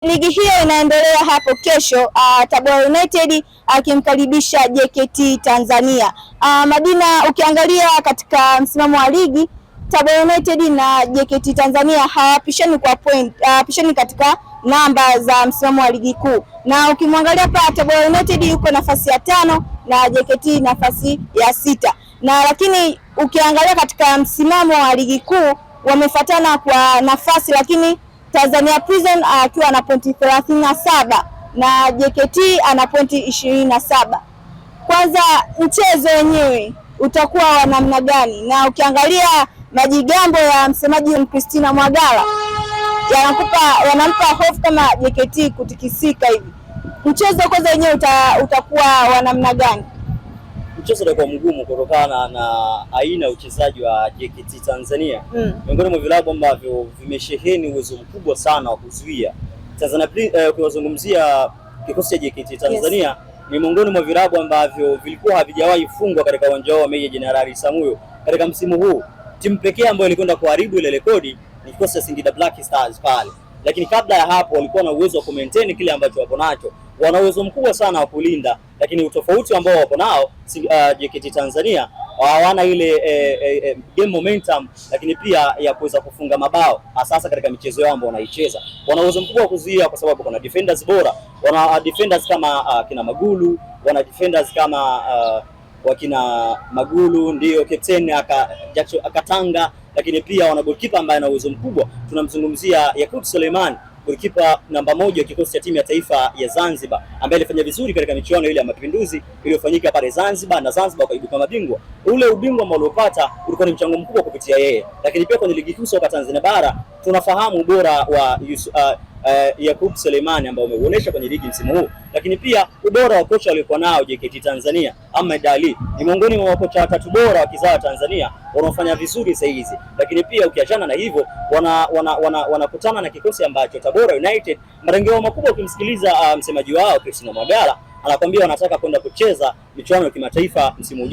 Ligi hiyo inaendelea hapo kesho, Tabora United akimkaribisha JKT Tanzania. Madina, ukiangalia katika msimamo wa ligi, Tabora United na JKT Tanzania hawapishani kwa point, hawapishani katika namba za msimamo wa ligi kuu, na ukimwangalia pa Tabora United yuko nafasi ya 5 na JKT nafasi ya 6, na lakini ukiangalia katika msimamo wa ligi kuu wamefuatana kwa nafasi, lakini Tanzania Prison akiwa na pointi 37 na JKT ana pointi 27. Kwanza mchezo wenyewe utakuwa wa namna gani? Na ukiangalia majigambo ya msemaji Christina Mwagala yanampa hofu kama JKT kutikisika hivi. Mchezo kwanza wenyewe utakuwa wa namna gani? Mchezo utakuwa mgumu kutokana na aina ya uchezaji wa JKT Tanzania. Miongoni mwa vilabu ambavyo vimesheheni uwezo mkubwa sana wa kuzuia Tanzania, ukiwazungumzia kikosi cha JKT Tanzania, yes, ni miongoni mwa vilabu ambavyo vilikuwa havijawahi fungwa katika uwanja wao wa Meja Jenerali Samuyo katika msimu huu. Timu pekee ambayo ilikwenda kuharibu ile rekodi ni kikosi cha Singida Black Stars pale, lakini kabla ya hapo walikuwa na uwezo wa kumaintain kile ambacho wapo nacho. Wana uwezo mkubwa sana wa kulinda, lakini utofauti ambao wapo nao JKT Tanzania hawana ile game momentum, lakini pia ya kuweza kufunga mabao hasa katika michezo yao ambao wanaicheza. Wana uwezo mkubwa wa kuzuia kwa sababu kuna defenders bora, wana defenders kama kina Magulu, wana defenders kama wakina Magulu ndiyo captain akatanga, lakini pia wana goalkeeper ambaye ana uwezo mkubwa. Tunamzungumzia Yakub Suleiman, goalkeeper namba 1 wa kikosi cha timu ya taifa ya Zanzibar, ambaye alifanya vizuri katika michuano ile ya Mapinduzi iliyofanyika pale Zanzibar, na Zanzibar wakaibuka mabingwa. Ule ubingwa ambao waliopata ulikuwa ni mchango mkubwa kupitia yeye. Lakini pia kwenye ligi kuu soka Tanzania bara tunafahamu ubora wa Yakub Suleimani ambao umeuonesha kwenye ligi msimu huu, lakini pia ubora wa kocha waliokuwa nao JKT Tanzania Ahmed Ali ni miongoni mwa makocha watatu bora wa kizawa Tanzania wanaofanya vizuri sasa hizi. Lakini pia ukiachana na hivyo, wanakutana na kikosi ambacho Tabora United malengo makubwa, ukimsikiliza msemaji wao Christina Mwagala anakuambia wanataka kwenda kucheza michuano ya kimataifa msimu ujao.